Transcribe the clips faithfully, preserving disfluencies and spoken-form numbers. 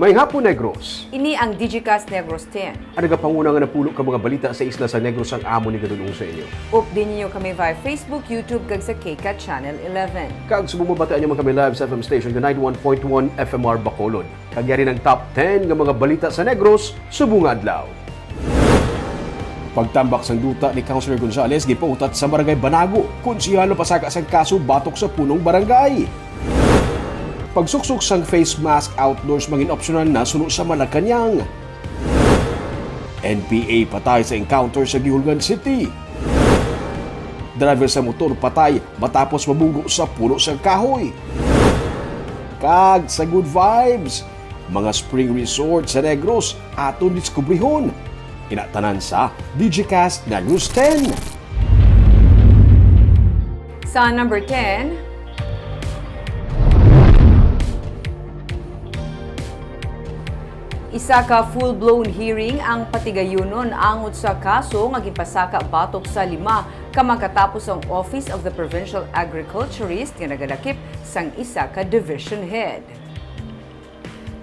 Maayong hapon, Negros. Ini ang Digicast Negros ten. Ang nagapanguna nga napulo ka mga balita sa isla sa Negros ang amon igadul-ong sa inyo. Updi ninyo kami via Facebook, YouTube, kag sa KCAT Channel eleven. Kag subong mabatian nyo man kami live sa F M station nga ninety-one point one F M R Bacolod. Kag yari ang top ten nga mga balita sa Negros subong nga adlaw. Pagtambak sang duta ni Councilor Gonzales gipautat sa Barangay Banago, konsehal mapasaka sang kaso batok sa punong barangay. Pagsuksok sang face mask outdoors mangin optional na suno sa Malacañang. N P A patay sa encounter sa Guihuilgan City. Driver sa motor patay matapos mabunggo sa puno sang kahoy. Kag sa good vibes, mga spring resort sa Negros aton diskubrihon. Ina tanan sa Digicast Negros ten. Sa number ten, isa ka full-blown hearing ang patigayunon angot sa kaso nga ginpasaka batok sa lima ka magkatapos ang Office of the Provincial Agriculturist nga nagalakip sang isa ka division head.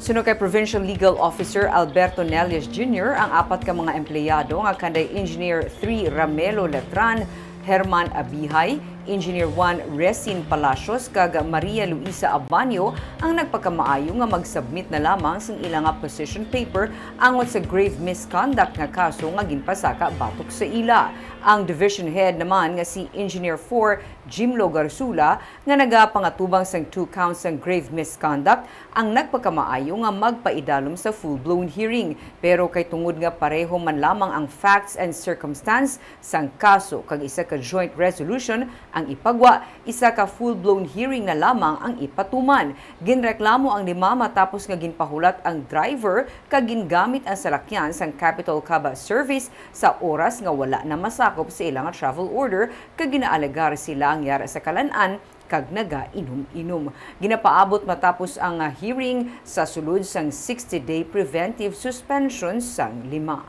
Suno kay Provincial Legal Officer Alberto Nelias Junior, ang apat ka mga empleyado nga kanday Engineer three Ramelo Letran, Herman Abihay, Engineer one Resin Palacios, kag Maria Luisa Abanyo ang nagpakamaayo nga mag-submit na lamang sang ila nga position paper angot sa grave misconduct nga kaso nga ginpasaka batok sa ila. Ang division head naman nga si Engineer four Jimlo Garsula, nga nagapangatubang sang two counts sang grave misconduct, ang nagpakamaayo nga magpaidalom sa full-blown hearing. Pero kay tungod nga pareho man lamang ang facts and circumstance sang kaso kag isa ka joint resolution ang ipagwa, isa ka full-blown hearing na lamang ang ipatuman. Ginreklamo ang lima matapos nga ginpahulat ang driver kag gingamit ang salakyan sang Capitol Caba Service sa oras nga wala na masakop sa ila nga travel order kag ginaalegar sila ang yara sa kalan-an kag nagainom-inom. Ginapaabot matapos ang, ah, hearing sa sulod sang sixty-day preventive suspension sang lima.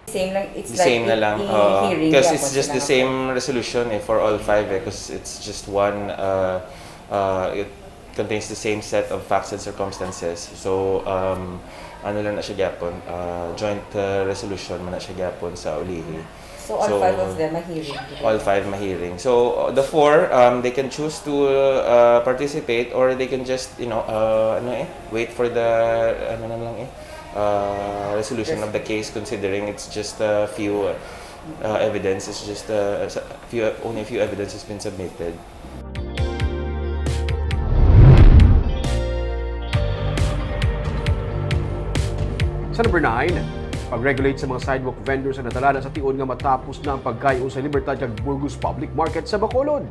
Same lang, it's The same na lang, i-hearing because gyapon it's just sila the nga same resolution eh, for all five eh, because it's just one, uh, uh, it contains the same set of facts and circumstances. So, um, ano lang na siya gyapon, uh, joint uh, resolution man na siya gyapon sa ulihi. So, all So, five of them ma-hearing today? All five ma-hearing. So, uh, the four, um, they can choose to uh, participate or they can just, you know, uh, ano eh, wait for the, ano na lang eh, uh, resolution of the case considering it's just a few uh, evidence, it's just uh, a few, only a few evidence has been submitted. Sa number nine, pag-regulate sa mga sidewalk vendors ang natalana sa tion nga matapos na ang pagkayo sa Libertad kag Burgos Public Market sa Bacolod.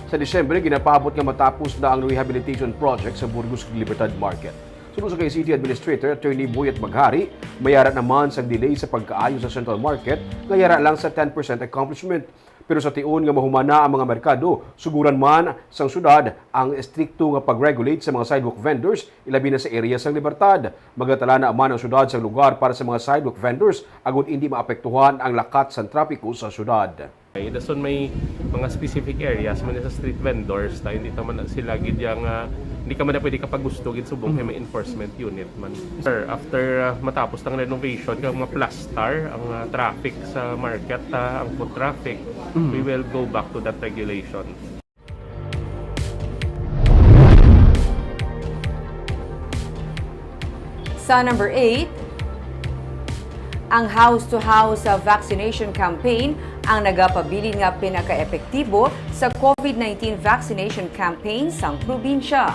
Sa Disyembre, ginapaabot nga matapos na ang rehabilitation project sa Burgos kag Libertad Market. Suno sa kay City Administrator Attorney Boyet Maghari, may ara naman sang delay sa pagkaayo sa Central Market nga yara lang sa ten percent accomplishment. Pero sa tion nga mahuman na ang mga merkado, suguran man sang syudad ang estrikto nga pag-regulate sa mga sidewalk vendors, ilabi na sa area sang Libertad. Magatalana man ang syudad sang lugar para sa mga sidewalk vendors agud indi maapektuhan ang lakat sang trapiko sa syudad. Dason may mga specific areas man sa street vendors ta hindi ta man sila gid yang ah, hindi ka man na pwede kapagusto gid subong kay may enforcement unit man. Sir, after ah, matapos ang renovation kag ma-plaster ang ah, traffic sa market, ah, ang foot traffic, we will go back to that regulation. Sa number eight, ang house-to-house vaccination campaign ang nagapabilin nga pinakaepektibo sa COVID nineteen vaccination campaign sang probinsya.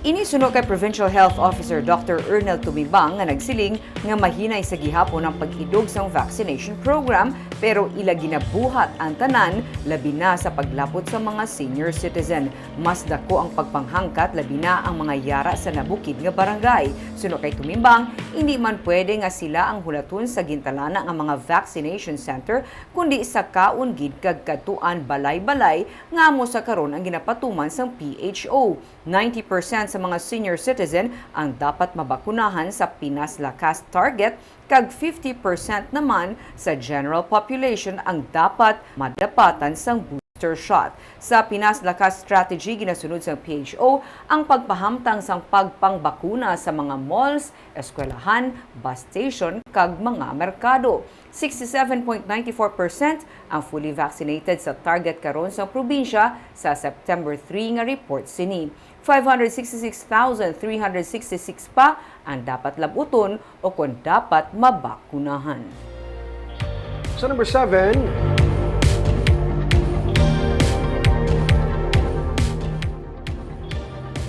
Ini suno kay Provincial Health Officer Doctor Ernel Tumimbang nga nagsiling nga mahinay sa gihapon ang pag-idog sang vaccination program, pero ila ginabuhat ang tanan, labi na sa paglapot sa mga senior citizen. Mas dako ang pagpanghangkat, labi na ang mga yara sa nabukid nga barangay. Suno kay Tumimbang, indi man pwede nga sila ang hulaton sa gintalana nga mga vaccination center, kundi sakaon gid kag kadtuan balay-balay nga amo sa karon ang ginapatuman sang P H O. Ninety percent sa mga senior citizen ang dapat mabakunahan sa pinasla-CAST target, kag fifty percent naman sa general population ang dapat madapatan sang booster booster shot. Sa Pinas Lakas Strategy, ginasunod sang P H O ang pagpahamtang sang pagpangbakuna sa mga malls, eskwelahan, bus station, kag mga merkado. Sixty-seven point nine four percent ang fully vaccinated sa target karon sang probinsya sa September three nga report sini. Five hundred sixty-six thousand three hundred sixty-six pa ang dapat lab-uton o kon dapat mabakunahan. Sa number seven,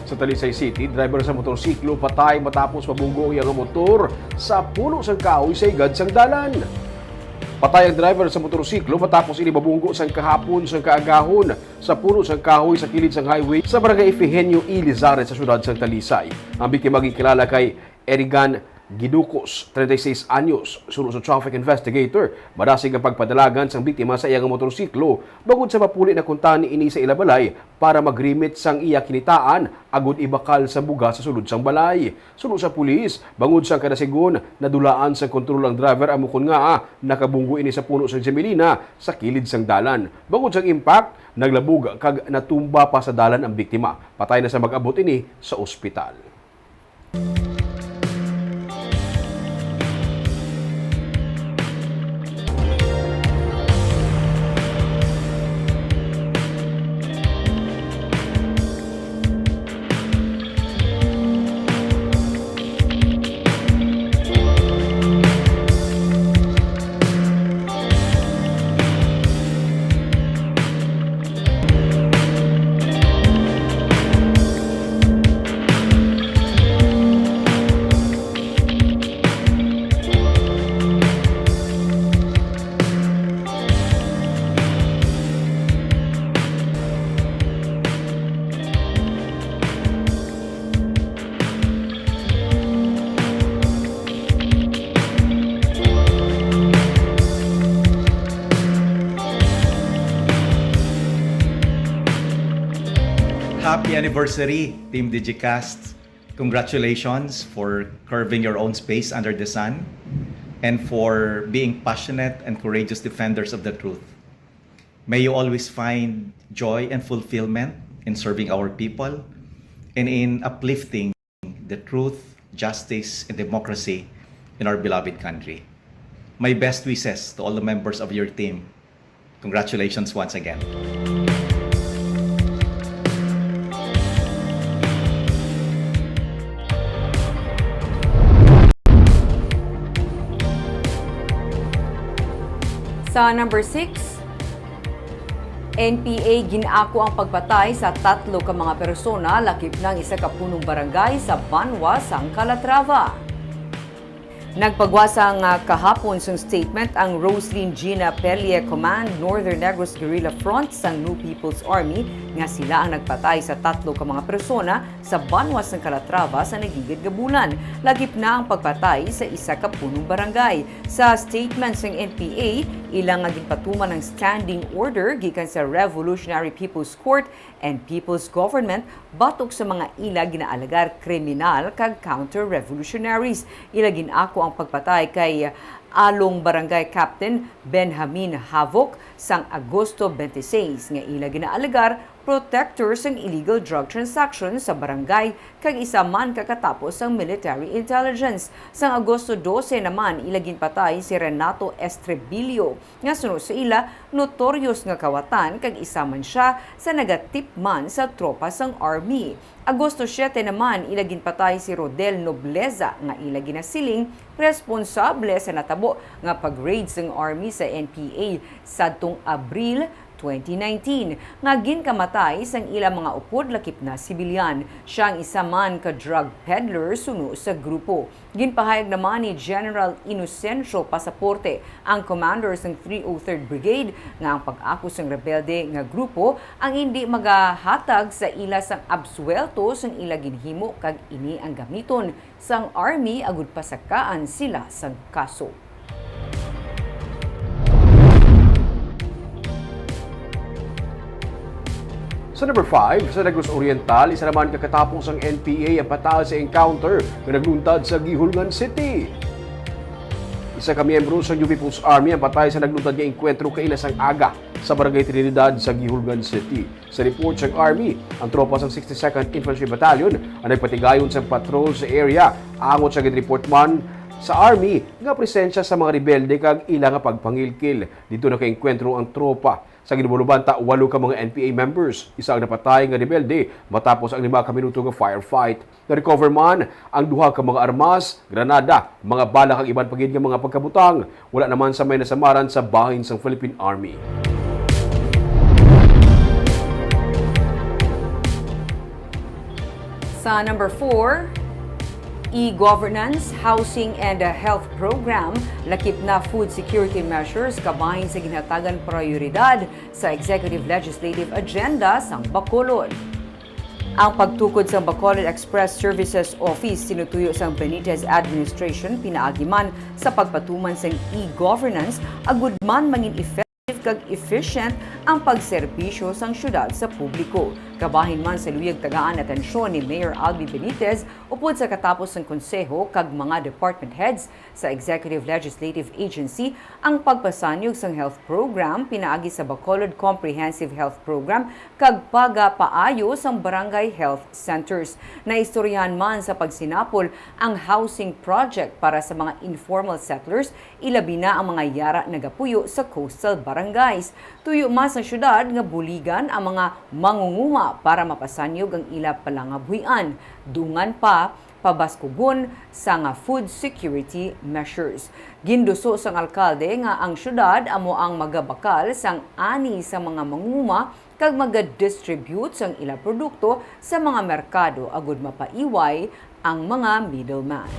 sa Talisay City, driver sa motorsiklo patay matapos mabunggo ang iyang motor sa puno sang kahoy sa higad sang dalan. Patay ang driver sa motorsiklo matapos ini mabunggo sang kahapon sang kaagahon sa puno sang kahoy sa kilid sang highway sa Barangay Ifigenio E. Lizares sa siyudad sang Talisay. Ang biktima ginkilala kay Erigan Giducos, treinta y seis anyos. Suno sa traffic investigator, madasig ang pagpadalagan sang biktima sa iyang motorsiklo bangod sa mapuli na kuntani ini sa ila balay para magrimit sang iya kinitaan agod ibakal sa bugas sa sulod sang balay. Suno sa pulis, bangod sang kadasigon, nadulaan sang kontrol ang driver amo kon ngaa nakabunggo ini sa puno sang jamelina sa kilid sang dalan. Bangod sang impact, naglabog kag natumba pa sa dalan ang biktima. Patay na sa mag-abot ini sa ospital. Happy anniversary, Team Digicast. Congratulations for carving your own space under the sun and for being passionate and courageous defenders of the truth. May you always find joy and fulfillment in serving our people and in uplifting the truth, justice, and democracy in our beloved country. My best wishes to all the members of your team. Congratulations once again. Sa number six, N P A gin-ako ang pagpatay sa tatlo ka mga persona, lakip na ang isa ka punong barangay sa Banwa sang Calatrava. Nagpagwasa nga kahapon sang statement ang Roslyn Gina Pelie Command Northern Negros Guerrilla Front sang New People's Army nga sila ang nagpatay sa tatlo ka mga persona sa Banwa sang Calatrava sa nagligad nga bulan. Lakip na ang pagpatay sa isa ka punong barangay. Sa statement sang N P A, ila nga ginpatuman ang standing order gikan sa Revolutionary People's Court and People's Government batok sa mga ila ginaalegar kriminal kag counter-revolutionaries. Ila gin-ako ang pagpatay kay Along Barangay Captain Benjamin Havok sang Agosto twenty-six, nga ila ginaalegar protector sang illegal drug transaction sa barangay kag isa man ka katapo sang military intelligence. Sang Agosto doce naman, ila ginpatay si Renato Estrebillo, nga suno sa ila, notorious nga kawatan kag isa man sia sa nagatipman sa tropa sang army. Agosto siete naman, ila ginpatay si Rodel Nobleza, nga ila ginasiling responsable sa natabo nga pag-raid sang army sa N P A sadtong Abril twenty nineteen, nga ginkamatay sang ila mga upod, lakip na sibilyan. Sia ang isa man ka drug peddler suno sa grupo. Ginpahayag naman ni General Inocencio Pasaporte, ang commander sang three oh third Brigade, nga ang pag-ako sang rebelde nga grupo ang indi magahatag sa ila sang absuwelto sang ila ginhimo kag ini ang gamiton sang army agud pasakaan sila sang kaso. Sa number five, sa Negros Oriental, isa naman ka katapo sang N P A ang patay sa encounter nga nagluntad sa Guihulngan City. Sa ka miyembro sa New People's Army ang patay sa nagluntad nga engkwentro kaila sang aga sa Barangay Trinidad sa Guihulgan City. Sa report sang Army, ang tropa sang sixty-second Infantry Battalion ang nagpatigayon sang patrol sa area, angot sa ginreport man sa Army nga presensya sa mga rebelde kag ila nga pagpangilkil. Dito nakaengkwentro ang tropa. Sa ginbulubanta, walo ka mga N P A members, isa ang napatay nga rebelde matapos ang lima ka minuto nga firefight. Na-recover man ang duha ka mga armas, granada, mga bala kag iban pa gid nga mga pagkabutang. Wala naman sa may nasamaran sa bahin sang Philippine Army. Sa number four, e-governance, housing and, uh, health program, lakip na food security measures kabahin sa ginhatagan prioridad sa executive legislative agenda sang Bacolod. Ang pagtukod sang Bacolod Express Services Office sinutuyo sang Benitez administration pinaagi man sa pagpatuman sang e-governance agud man mangin effective kag efficient ang pagserbisyo sang syudad sa publiko. Kabahin man sa luyag tagaan atensyon ni Mayor Albi Benitez upod sa katapos sang konseho kag mga department heads sa Executive Legislative Agency ang pagpasanyog sang health program pinaagi sa Bacolod Comprehensive Health Program kag pagapaayo sang barangay health centers. Naistoryahan man sa pagsinapol ang housing project para sa mga informal settlers, ilabi na ang mga yara nagapuyo sa coastal barangays. Tuyo man sa syudad nga buligan ang mga mangunguma para mapasanyog ang ila palangabuhian. Dungan pa, pabaskugon sang food security measures. Ginduso sang alkalde nga ang syudad amo ang magabakal sang ani sa mga mangunguma kag magadistribute sang ila produkto sa mga merkado agud mapaiway ang mga middleman.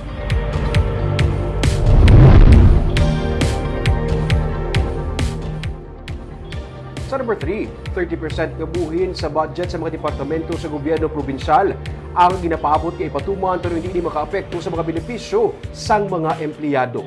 Sa number three, thirty percent nga buhin sa budget sa mga departamento sa gobyerno probinsyal ang ginapaabot nga ipatuman, pero hindi ini makaapekto sa mga benepisyo sang mga empleyado.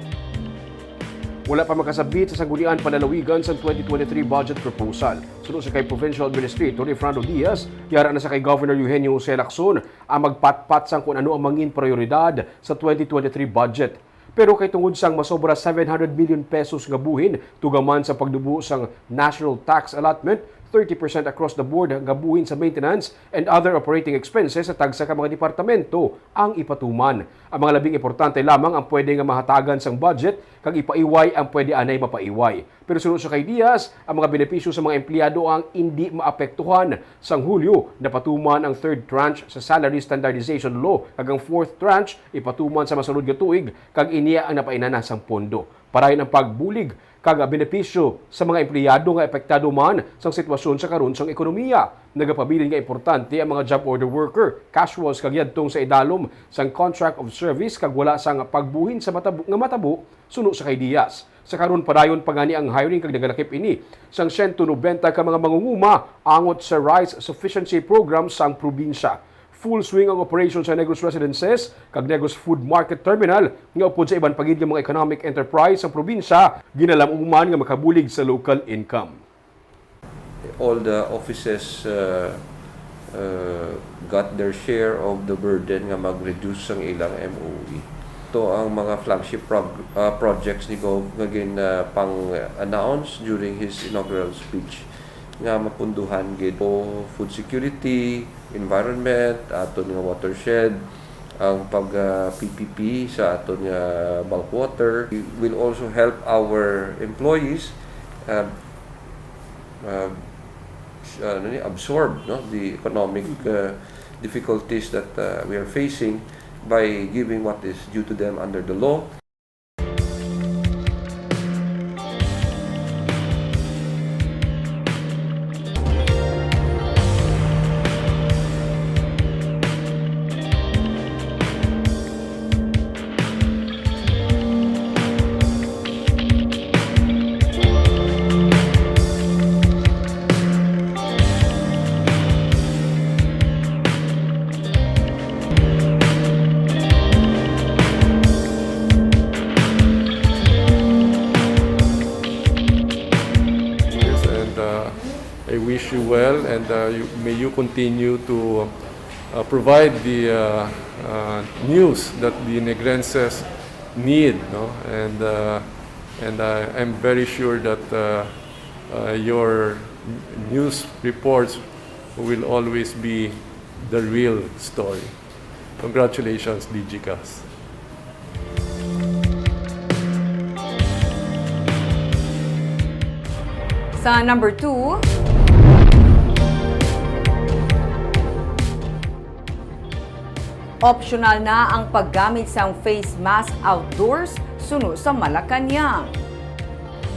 Wala pa makasabit sa Sangguniang Panlalawigan sang twenty twenty-three budget proposal. Suno sa kay Provincial Administrator Efrando Diaz, yara na sa kay Governor Eugenio Jose Lacson ang magpatpat sang kun ano ang mangin prioridad sa twenty twenty-three budget. Pero kay tungod sang masobra seven hundred million pesos nga buhin tugaman sa pagdubo sang national tax allotment, thirty percent across the board nga buhin sa maintenance and other operating expenses sa tagsa ka mga departamento ang ipatuman. Ang mga labing importante lamang ang pwede nga mahatagan sang budget kag ipaiway ang pwede anay mapaiway. Pero suno sa kay Diaz, ang mga benepisyo sa mga empleyado ang indi maapektuhan. Sang Hulyo, napatuman ang third tranche sa Salary Standardization Law, kag ang fourth tranche ipatuman sa masunod nga tuig, kag ini ang napainana sang pondo. Parayon ang pagbulig kag benepisyo sa mga empleyado nga apektado man sang sitwasyon sa karon sang ekonomiya. Nagapabilin nga importante ang mga job order worker, casuals, kag yadtong sa idalom sang contract of service kag wala sang pagbuhin sa matabo, nga matabo suno sa kay Diaz. Sa karon, padayon pa gani ang hiring kag nagalakip ini sang siyento nobenta ka mga mangunguma angot sa Rice Sufficiency Program sang probinsya. Full swing ang operasyon sa Negros Residences kag Negros Food Market Terminal nga upod sa iban pa gid nga mga economic enterprise sang probinsya, ginalam-uman nga makabulig sa local income. All the offices, uh, uh, got their share of the burden nga mag-reduce sang ilang M O E. Ito ang mga flagship prog-, uh, projects ni Gov nga gin, uh, pang-announce during his inaugural speech nga mapunduhan gid o food security, environment, aton nga watershed, ang pag, uh, P P P sa aton nga bulk water. We will also help our employees, uh, uh, s-, uh, ano ni, absorb, no, the economic, uh, difficulties that, uh, we are facing by giving what is due to them under the law. Yes, and, uh, I wish you well, and, uh, you, may you continue to, uh, provide the, uh, uh, news that the Negrenses need, no? And, uh, and, uh, I'm very sure that, uh, uh, your news reports will always be the real story. Congratulations, DGCAS. Sa number two, optional na ang paggamit sang face mask outdoors suno sa Malacañang.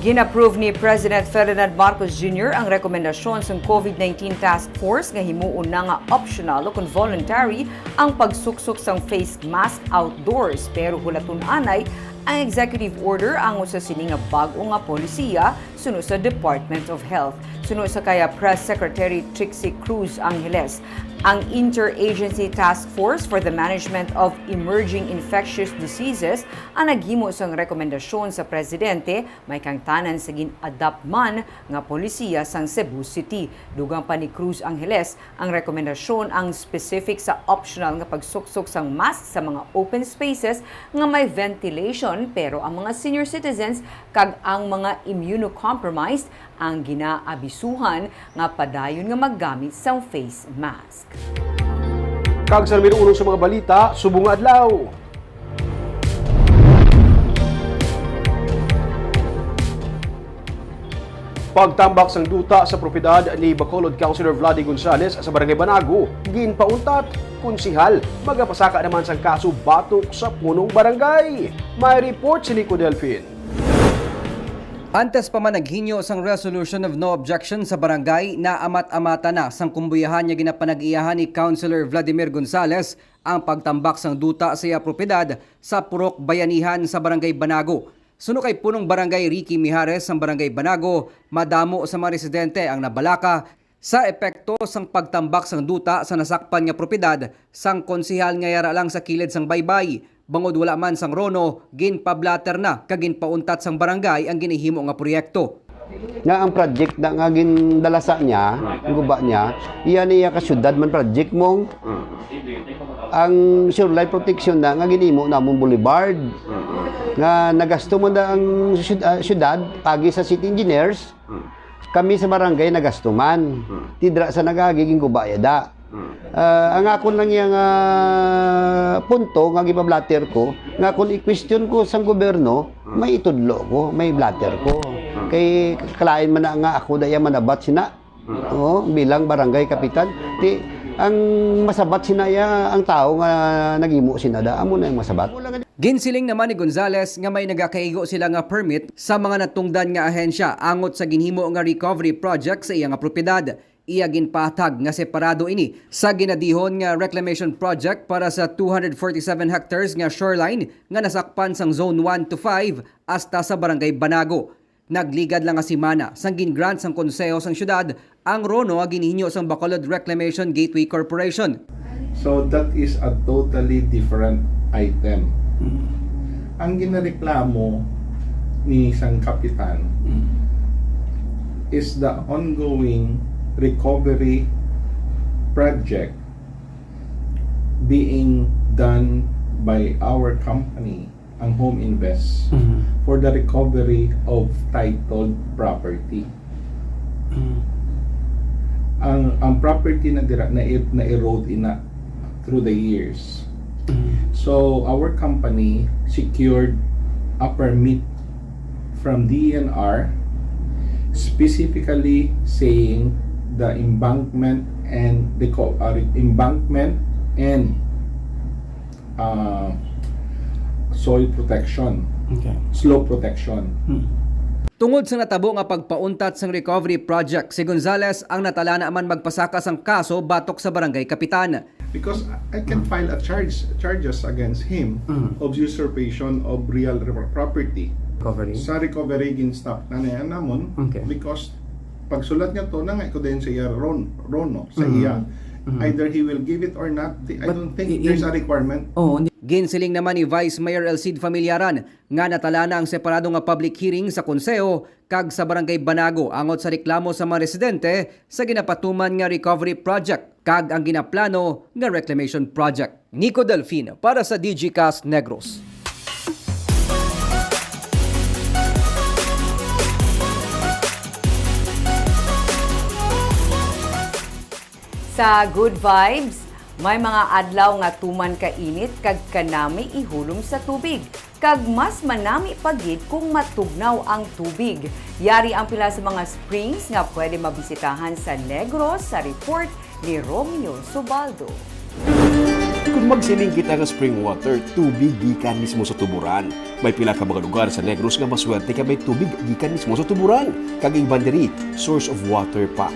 Gin-approve ni President Ferdinand Marcos Junior ang rekomendasyon sang COVID nineteen Task Force nga himuon na nga optional o kon voluntary ang pagsuksok sang face mask outdoors, pero hulaton anay ang executive order angot sa sini nga bag-o nga polisiya suno sa Department of Health. Suno sa kaya Press Secretary Trixie Cruz Angeles, ang Interagency Task Force for the Management of Emerging Infectious Diseases ang naghimo sang rekomendasyon sa presidente, may kaangtanan sa gin-adopt man nga polisiya sang Cebu City. Dugang pa ni Cruz Angeles, ang rekomendasyon ang specific sa optional nga pagsuksok sang mask sa mga open spaces nga may ventilation, pero ang mga senior citizens kag ang mga immunocompromised ang ginaabisuhan nga padayon nga maggamit sang face mask. Kag sa numero uno sa mga balita subong nga adlaw. Pagtambak sang duta sa propiedad ni Bacolod Councilor Vladi Gonzales sa Barangay Banago, ginpauntat, konsehal, magapasaka naman sang kaso batok sa punong barangay. May report si Nico Delfin. Antes pa man naghinyo sang resolution of no objection sa barangay, naamat-amatan na sang kumbuyahan nga ginapanag-iyahan ni Councilor Vladimir Gonzales ang pagtambak sang duta sa iya propiedad sa Purok Bayanihan sa Barangay Banago. Suno kay Punong Barangay Ricky Mijares sang Barangay Banago, madamo sa mga residente ang nabalaka sa epekto sang pagtambak sang duta sa nasakpan nga propiedad sang konsehal nga yara lang sa kilid sang baybay, bangod wala man sang RONO, ginpablatter na kag ginpauntat sang barangay ang ginahimo nga proyekto. Nga ang project na nga gindalasa niya, ang guba niya, iya ni iya ka syudad man project mong ang shoreline protection na nga ginimo namon boulevard. Nga nagasto man da ang syud- ah, syudad, pagi sa city engineers, kami sa barangay nagasto man. Tidra sa nagagi ginguba iya da. Ah, ang akon lang yang ah, punto nga gipablatter ko, nga kung i-question ko sang gobyerno, may itudlo ko, may blatter ko. Kay kalain man na nga ako da iya manabat sina. Oo, bilang barangay kapitan. Ti ang masabat sina iya ang tao nga naghimo sina da, amo na ang masabat. Ginsiling naman ni Gonzales nga may nagakaigo sila nga permit sa mga natungdan nga ahensya angot sa ginhimo nga recovery project sa iya nga propiedad. Iya ginpahatag nga separado ini sa ginadihon nga reclamation project para sa two hundred forty-seven hectares nga shoreline nga nasakpan sang Zone one to five hasta sa Barangay Banago. Nagligad lang nga semana sang gin-grant sang Konseho sang Syudad ang RONO nga ginhinyo sang Bacolod Reclamation Gateway Corporation. So that is a totally different item. Ang ginareklamo ni sang kapitan is the ongoing recovery project being done by our company, ang Home Invest, for the recovery of titled property. Ang ang property na dira na na-erode ina through the years. So our company secured a permit from D E N R specifically saying the embankment and the co- uh, embankment and uh, soil protection, Okay. slope protection. Tungod sa natabo nga pagpauntat sang recovery project, si Gonzales ang natalana man magpasaka sang kaso batok sa barangay kapitan. Because I can file a charge charges against him of usurpation of real re- property. Recovery? Sa recovery, gin-stop na niya namon Okay. because pagsulat niya to, nangay ko din sa iya ron, rono, sa iya. Either he will give it or not, the- I But don't think i- there's in- a requirement. Oh, ginsiling naman ni Vice Mayor El Cid Familiaran nga natalana ang separado nga public hearing sa Konseho kag sa Barangay Banago angot sa reklamo sa mga residente sa ginapatuman nga recovery project kag ang ginaplano nga reclamation project. Nico Delfin para sa Digicast Negros. Sa good vibes, may mga adlaw nga tuman ka init kag kanami ihulom sa tubig, kag mas manami pa gid kung matugnaw ang tubig. Yari ang pila sa mga springs nga pwede mabisitahan sa Negros, sa report ni Romeo Subaldo. Kung magsiling kita nga spring water, tubig gikan mismo sa tuburan. May pila ka mga lugar sa Negros nga maswerte kay may tubig gikan mismo sa tuburan, kag ang iban diri, source of water pa.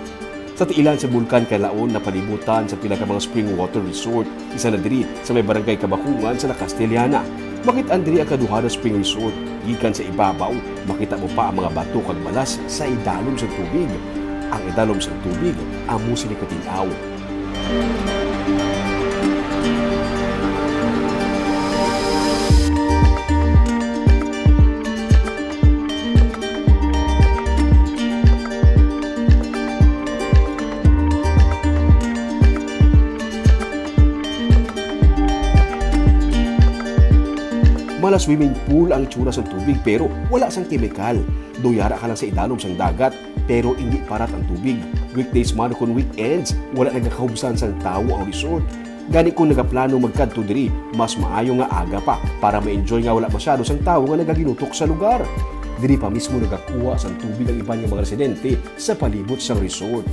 Sa tiilan sa Bulkan Kalaon, napalibutan sa pila ka mga spring water resort. Isa na diri sa may barangay Kabakungan sa La Castellana. Makit-an diri ang kaduha na spring resort. Gikan sa ibabaw, makita mo pa ang mga bato kag malas sa idalom sang tubig. Ang idalom sang tubig amo sini katin-aw. Mala swimming pool ang itsura sang tubig, pero wala sang kemikal. Do yara ka lang sa idalom sang dagat, pero indi parat ang tubig. Weekdays man ukon weekends, wala nagakahubsan sang tawo ang resort. Gani, kung nagaplano magkadto diri, mas maayo nga aga pa para ma-enjoy nga wala masyado sang tawo nga nagaginutok sa lugar. Diri pa mismo nagakuha sang tubig ang iban nga mga residente sa palibot sang resort.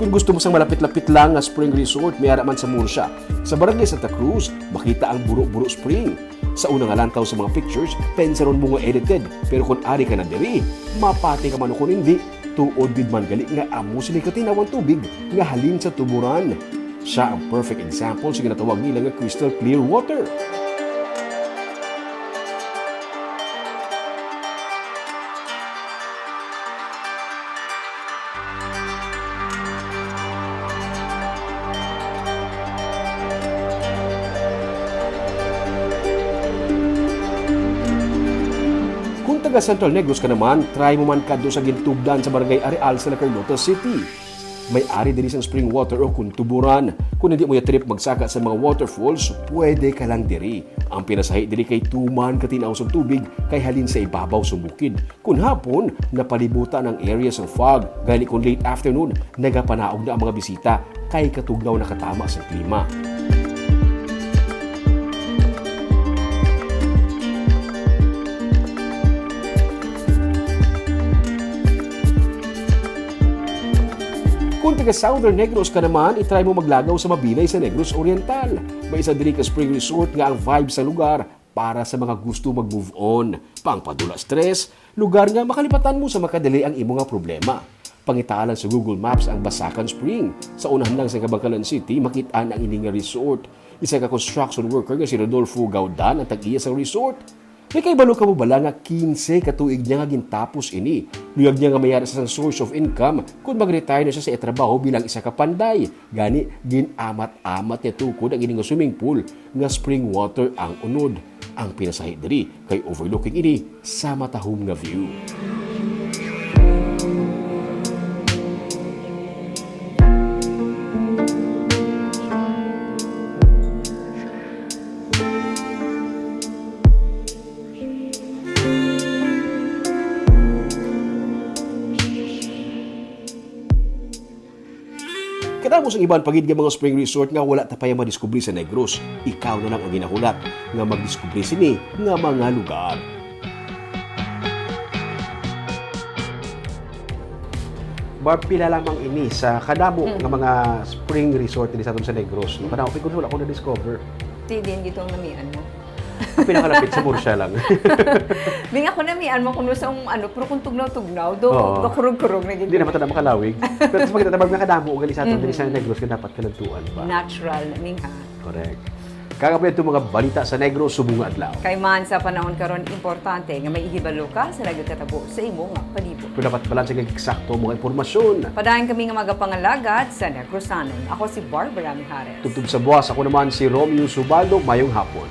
Kung gusto mo sang malapit-lapit lang nga spring resort, may ara man sa Murcia. Sa Barangay Santa Cruz, makita ang Buro-Buro Spring. Sa una nga lantaw sa mga pictures, pensaron mo nga edited, pero kung ari ka na diri, mapati ka man o kung indi, tuod gid man gali nga amo sini katin-aw ang tubig nga halin sa tuburan. Sia ang perfect example sa ginatawag nila nga crystal clear water. Kung taga Central Negros ka naman, try mo man kadto sa gintugdan sa Barangay Areal sa La Carlota City. May ari diri sang spring water o kung tuburan. Kung hindi mo ya trip magsaka sa mga waterfalls, pwede ka lang diri. Ang pinasahi diri kay tuman katin-aw sang tubig kay halin sa ibabaw sang bukid. Kun hapon, napalibutan ang area sang fog, gani kun late afternoon, nagapanaog na ang mga bisita kay katugnaw nakatama sang klima. Kung taga Southern Negros ka naman, i-try mo maglagaw sa Mabilay sa Negros Oriental. May isa diri ka spring resort nga ang vibe sa lugar para sa mga gusto mag-move on, pangpadula stress, lugar nga makalipatan mo sa makadali ang imo nga problema. Pangitaa lang sa Google Maps ang Basakan Spring. Sa unahan lang sa Kabankalan City, makit-an ang ini nga resort. Isa ka construction worker nga si Rodolfo Gaudan ang tag-iya sa resort. May kahibalo ka mo bala nga quince ka tuig niya nga gintapos ini? Luyag niya nga mayara sa sang source of income kon mag-retire na siya sa iya trabaho bilang isa ka panday. Gani, gin-amat-amat niya tukod ang ini nga swimming pool nga spring water ang unod. Ang pinasahi diri kay overlooking ini sa matahom nga view. Kadamo sang iban pa gid nga mga spring resort nga wala ta pa ya madiskubre sa Negros. Ikaw na lang ang ginahulat nga magdiskubre sini nga mga lugar. Barb, pila lamang ini sa kadamo Mm. nga mga spring resort diri sa aton sa Negros, no? Kadamo, pero wala ko na-discover. Ti din gitong namian mo. Ang pinakalapit sa Murcia lang. Bing ako namian mo kuno sa um, ano, pero kung tugnaw-tugnaw, do, Oo. gakurog-kurog na gid. Hindi naman ito na makalawig. Pero sa pagkita, Barb, nga kadamo, gali sa aton Mhm. diri sa Negros, nga dapat kaladtuan ba? Natural na ning ha. Correct. Kagabi ito mga balita sa Negros subong nga adlaw. Kay man sa panahon karon, importante nga may ihibalo ka sa nagakatabo sa imo nga palibot. Kung dapat balanse kag eksakto ang mga impormasyon. Padayon kami nga magapangalagad sa Negrosanon. Ako si Barbara Mijares. Tubtob sa buwas, ako naman si Romeo Subaldo. Mayong hapon.